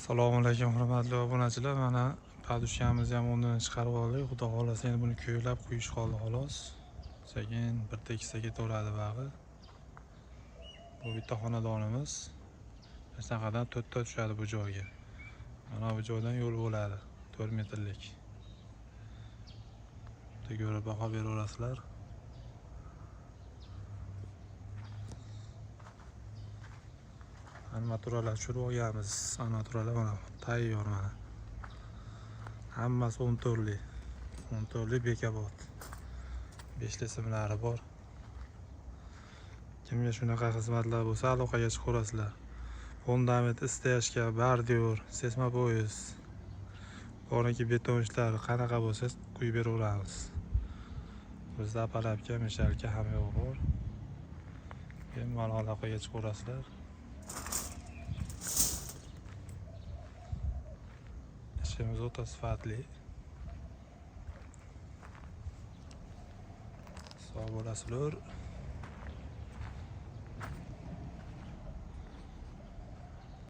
Assalomu alaykum, hurmatli obunachilar. Mana podushkamizni ham o'rnidan chiqarib oldik. Xudo xohlasa, endi buni kuylab quyish qoldi, xolos. Sekin bir tekisda ketaveradi bag'i. Bu bitta xonadonimiz. Shunaqadan to'rtta tushadi bu joyga. Mana bu joydan yo'l bo'ladi, 4 metrlik. Bitta ko'rib baho beraverasizlar. Armaturalar tushirib olganmiz. Armaturalar mana tayyor mana. Hammasi 14 to'rtli. 14 to'rtli Bekobod. 5 simlari bor. Kimga shunaqa xizmatlar bo'lsa, aloqaga chiqaverasizlar. Fundament, стяжка, bordyur, sesma poyez. Boriki beton ishlari qanaqa bo'lsa, quyib beraveramiz. Bizda опалубка, мешалка, hamma yo'q bor. Bemalol aloqaga chiqaverasizlar. İşimiz o'ta sifatli. Sog' bo'lasizlar.